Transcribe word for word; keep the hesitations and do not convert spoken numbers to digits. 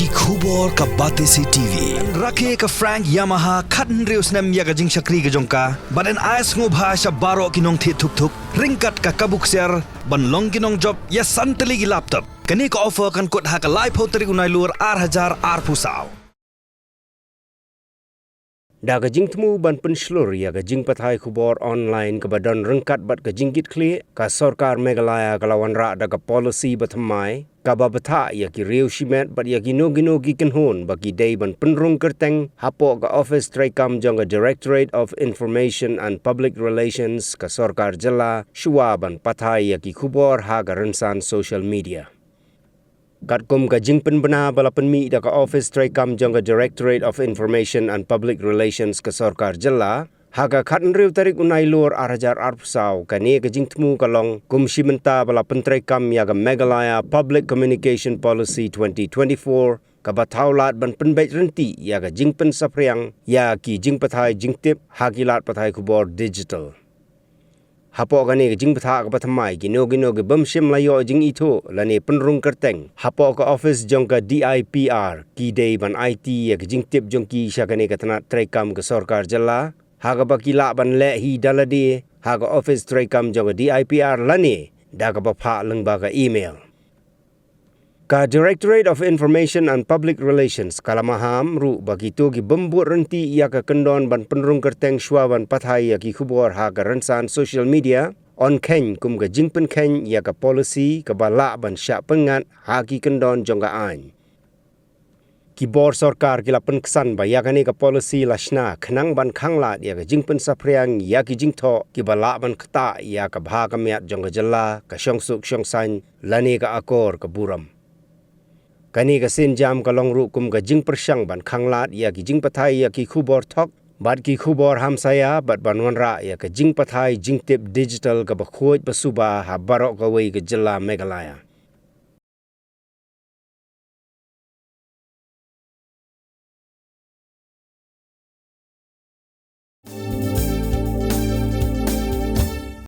Ki khubor ka Batesi T V. Rakhe ka Frank Yamaha khathynriew snem ïa ka jingshakri ka jong ka, bad yn ai sngewbha sha baroh ki nongthied thuk thuk ryngkat ka kabu ksiar ban long ki nongjop ïa san tylli ki laptop. Kane ka offer kan kut ha ka laiphew tarik u Nailur ar hajar arphew saw. Da ka jingthmu ban pynshlur ïa ka jingpathai khubor online kaba don ryngkat bad ka jingkitkhlieh, ka sorkar Meghalaya ka la wanrah da ka policy bathymmai kaba bthah ïa ki riew shimet bad ïa kino kino ki kynhun ba ki dei ban pynrung kyrteng hapoh ka office treikam jong ka Directorate of Information and Public Relations ka sorkar jylla shuwa ban pathai ïa ki khubor ha ka rynsan social media. Katkum ka jingpynbna ba la pynmih da ka office treikam jong ka Directorate of Information and Public Relations ka sorkar jylla, ha ka khathynriew tarik u Nailur ar hajar arphew saw, kane ka jingthmu ka long kum shi mynta ba la pyntreikam ïa ka Meghalaya Public Communication Policy twenty twenty-four, kaba thaw lad ban pynbeit rynti ïa ka jingpynsaphriang ïa ki jingpathai jingtip ha ki lad pathai khubor digital. Hapoh kane ka jingbthah kaba thymmai, kino kino ki bym shym la ïoh jingithuh lane pynrung kyrteng hapoh ka office jong ka D I P R ki dei ban aiti ïa ka jingtip jong ki sha kane ka tnat treikam ka sorkar jylla, ha kaba ki lah ban leh hi da lade ha ka office treikam jong ka D I P R lane da kaba phah lyngba ka email. Ka Directorate of Information and Public Relations ka la maham ruh ba kito ki bym bud rynti ïa ka kyndon ban pynrung kyrteng shuwa ban pathai ïa ki khubor ha ka rynsan social media yn kheiñ kum ka jingpynkheiñ ïa ka policy kaba lah ban shah pynngat ha ki kyndon jong ka aiñ. Ki bor sorkar ki la pynksan ba ïa kane ka policy la shna khnang ban khanglad ïa ka jingpynsaphriang ïa ki jingthoh kiba lah ban ktah ïa ka bha ka miat jong ka jylla, ka shongsuk shongsaiñ lane ka akor ka burom. Kane ka sienjam ka long ruh kum ka jingpyrshang ban khanglad ïa ki jingpathai ïa ki khubor thok bad ki khubor hamsaïa bad ban wanrah ïa ka jingpathai jingtip digital kaba khuid ba suba ha baroh kawei ka jylla Meghalaya.